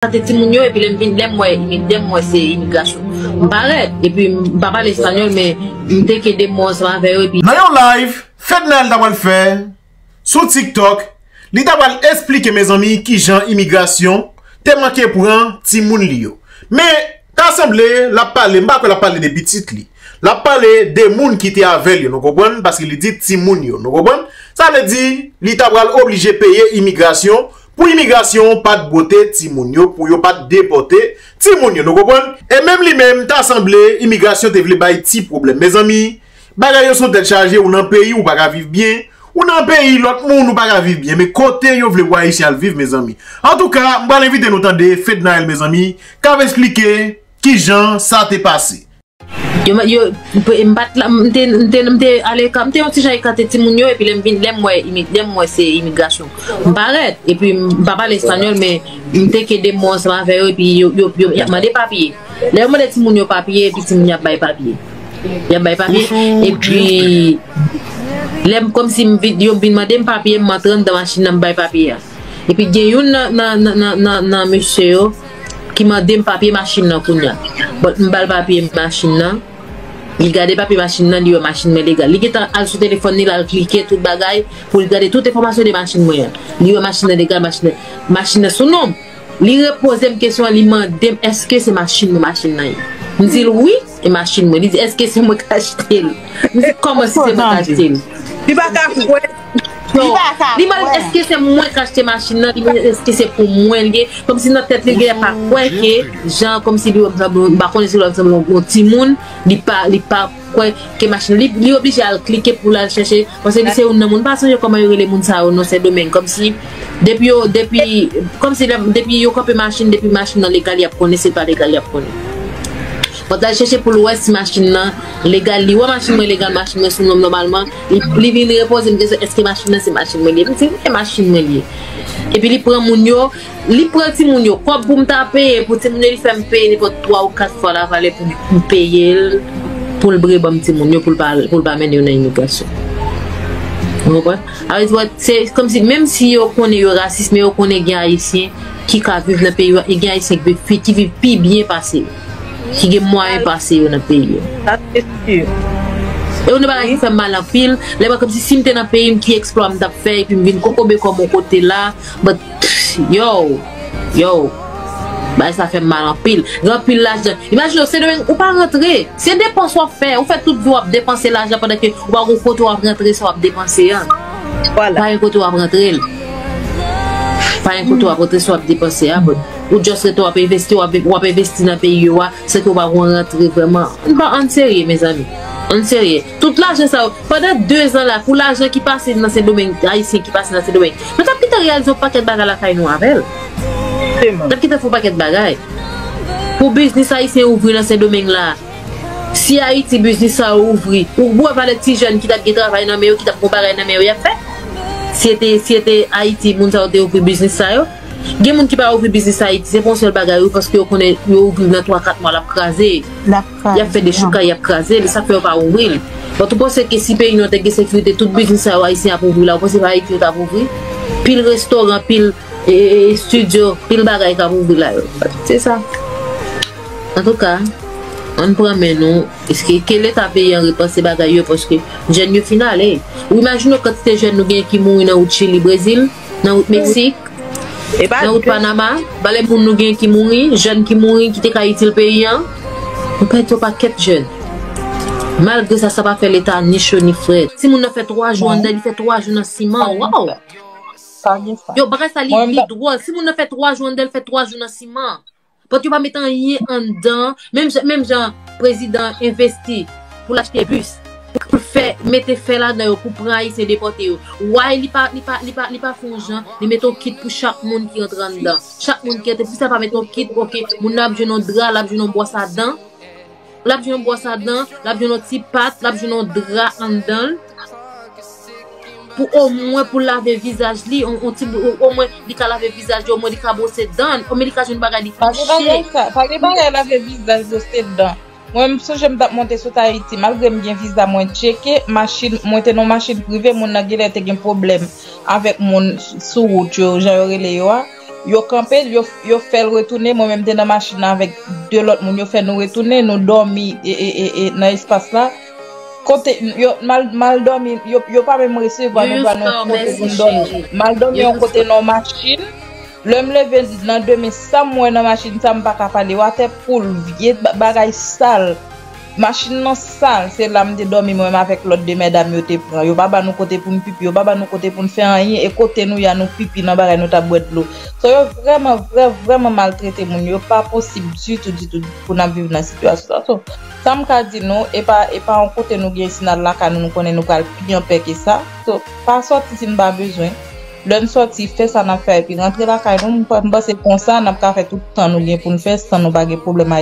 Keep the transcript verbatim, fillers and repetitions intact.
ekate timoun yo, epi lè m vin, lè m wè imi-, lè m wè se imigrasyon. M parèt, epi m pa pale espanyòl, men m te kenbe mo ansanm avè yo, epi Nan yon live, Fednaelle ta pral fè sou TikTok, li ta pral esplike, mezanmi, kijan imigrasyon te manke pran timoun li yo. Men, ta sanble, l ap pale, m pa kwè l ap pale de pitit li. L ap pale de moun ki te avè l yo, nou konprann? Paske li di timoun yo, nou konprann? Sa vle di, li ta pral oblije peye imigrasyon, pou imigrasyon pa t bwote timoun yo, pou yo pa t depòte timoun yo, nou konprann? E menm li menm, ta sanble, imigrasyon te vle bay ti pwoblèm. Mezanmi, bagay yo se yon tèt chaje, ou nan peyi, ou pa ka viv byen, ou nan peyi lòt moun, ou pa ka viv byen, men kote yo vle pou Ayisyen al viv, mezanmi? Antouka, m pral envite nou tande Fednaelle, mezanmi, k ap esplike kijan sa te pase. Yo, yo, m pa t la, m te, m te, m te aleka, m te yon ti jan ekate timoun yo, epi lè m vin, lè m wè imi-, lè m wè se imigrasyon. M parèt, epi m pa pale espanyòl, men m te kenbe mo ansanm avè yo, epi yo, yo, yo, y ap mande papye. Lè yo mande timoun yo papye, epi timoun yo ap bay papye. Y ap bay papye, epi lè m, kòmsi m vin, yo vin mande m papye, m antre anndan machin nan, m bay papye a. Epi gen youn nan, nan, nan, nan, nan, nan mesye yo ki mande m papye machin nan kounye a. But m ba l papye machin nan. Li gade papye machin nan, li wè machin mwen legal. Li gentan al sou telefòn li, l al klike tout bagay pou li gade tout enfòmasyon de machin mwen an. Li wè machin nan legal, machin nan, machin nan sou non m. Li repoze m kesyon an, li mande m èske se machin mwen machin nan ye. M di l wi, e machin mwen. Li di èske se mwen k achte l. M di kòman si se mwen k achte l? Li pa ka kwè. Li pa ka kwè. Li mande èske se mwen k achte machin nan, li mande èske se pou mwen li ye. Kòmsi nan tèt li genlè pa kwè ke jan kòmsi li wè m sanble, m pa konnen si li wè m sanble yon timoun, li pa, li pa kwè ke machin, li, li oblije al klike pou l al chèche, paske li se youn nan moun, m pa sonje kòman yo rele moun sa yo nan Sendomeng, kòmsi depi yo, depi, kòmsi lè, depi yo kanpe machin, depi machin nan legal, y ap konnen, si l pa legal, y ap konnen. Mwen t al chèche pou l wè si machin nan legal. Li wè machin mwen legal, machin mwen sou non m nòmalman. Li, li vin repoze m kesyon, èske machin nan se machin mwen li ye? M di, wi, se machin mwen li ye. Epi li pran moun yo, li pran timoun yo. Kòb pou m ta peye pou timoun yo, li fè m peye nenpòt twa ou kat fwa lavalè pou m peye l, pou l bre ban m timoun yo, pou l pa, pou l pa mennen yo nan imigrasyon. Ou konprann? Sa vle di, se kòmsi, menm si yo konnen yo rasis, men yo konnen gen Ayisyen ki ka viv nan peyi yo, e gen Ayisyen ki viv, ki viv pi byen pase yo, ki gen mwayen pase yo nan peyi yo. Sa se si. E yon bagay ki fè m mal anpil, lè mwen kòmsi si m te nan peyi m, ki eksplwa m t ap fè, epi m vin kokobe kò m yon kote la, but, yo, yo, bagay sa fè m mal anpil. Gen anpil lajan. Imajine w, Sendomeng, ou pa rantre. Se depans w ap fè. Ou fè tout vi w ap depanse lajan pandan ke ou pa gon kote w ap rantre sa w ap depanse an. Vwala. Pa gen kote w ap rantre l. Pa gen kote w ap rantre sa w ap depanse a, but ou just rete w ap envesti, w ap, w ap envesti nan peyi yo a, san ke w pa gon rantre vrèman. Ann pa, ann serye, mezanmi. Ann serye. Tout lajan sa yo, pandan de zan la, pou lajan ki pase nan Sendomeng, Ayisyen ki pase nan Sendomeng, nou t ap gentan reyalize yon pakèt bagay lakay nou avè l. Nou t ap gentan fè yon pakèt bagay. Pou biznis Ayisyen ouvri nan Sendomeng la, si Ayiti biznis sa yo ouvri, ou wè valè ti jèn ki t ap gen travay nan men yo, ki t ap gon bagay nan men yo, y ap fè? Si se te, si se te Ayiti, moun sa yo te ouvri biznis sa yo. Gen moun ki pa ouvri biznis Ayiti, se pa yon sèl bagay, wi, paske yo konnen yo ouvri nan twa, kat mwa, l ap kraze. L ap kraze. Y ap fè dechoukay, y ap kraze l, sa fè yo pa ouvri l. But ou panse ke si peyi nou an te gen sekirite, tout biznis sa yo Ayisyen ap ouvri la, ou panse pa Ayiti yo t ap ouvri? Pil restoran, pil, e, e, e, estidyo, pil bagay k ap ouvri la yo. Se sa. Antouka, ann pran men nou, eske ke Leta peyi an repanse bagay yo, paske jèn yo fin ale. Ou imajine w kantite jèn nou gen ki mouri nan wout Chili, Brezil, nan wout Meksik, nan wout Panama, valè moun nou gen ki mouri, jèn ki mouri, ki te ka itil peyi an. Nou pèdi yon pakèt jèn. Malgre sa, sa pa fè Leta ni cho ni frèt. Timoun nan fè twa jou anndan, li fè twa jou nan siman. Waw! Yo, bagay sa, li, li dwòl. Timoun nan fè twa jou anndan, li fè twa jou nan siman. But yo pa met anyen anndan. Menm jan, menm jan prezidan envesti pou l achte bis, pou l fè, mete fè ladan yo, pou pran Ayisyen depòte yo. Why li pa, li pa, li pa, li pa fè yon jan, li mete yon kit pou chak moun ki rantre anndan. Chak moun ki rantre, poukisa pa mete yon kit, ok, moun nan ap jwenn yon dra, l ap jwenn yon bwòs a dan. L ap jwenn yon bwòs a dan, l ap jwenn yon ti pat, l ap jwenn yon dra anndan l. Pou omwen pou lave vizaj li, on, on ti, o- omwen li ka lave vizaj li, omwen li ka bwose dan l, omwen li ka jwenn bagay li fache. Pa gen bagay sa, pa gen bagay lave vizaj, bwose dan. Mwen, m sonje m t ap monte sot Ayiti, malgre m gen viza, mwen tcheke machin, mwen te nan machin prive, moun nan genlè te gen pwoblèm avèk moun sou wout yo, jan yo rele yo a. Yo kanpe l, yo, yo fè l retounen. Mwen menm te nan machin nan avèk de lòt moun. Yo fè nou retounen, nou dòmi e, e, e, e, nan espas la. Kote, yo, mal, mal dòmi, yo, yo pa menm resevwa nou, ba nou kote pou n dòmi. Mal dòmi yon kote nan machin. Lè m leve nan demen, sa m wè nan machin sa, m pa ka pale. Watè poul, vye ba- bagay sal. Machin nan sal, se la m te dòmi mwen menm avèk lòt de medam yo te pran. Yo pa ba nou kote pou n pipi, yo pa ba nou kote pou n fè anyen, e kote nou ye a nou pipi nan bagay nou t ap bwè dlo. So yo vrèman, vrè, vrèman maltrete moun, yo pa posib ditou, ditou pou n ap viv nan sitiyasyon sa. So, sa m ka di nou, e pa, e pa yon kote nou gen si n al lakay nou, nou konnen nou pral pi anpè ke sa. So, pa sòti si n pa bezwen. Lè n sòti, fè sa n ap fè epi rantre lakay nou, m pa- m panse konsa n ap ka fè tout tan nou gen pou n fè san nou pa gen pwoblèm a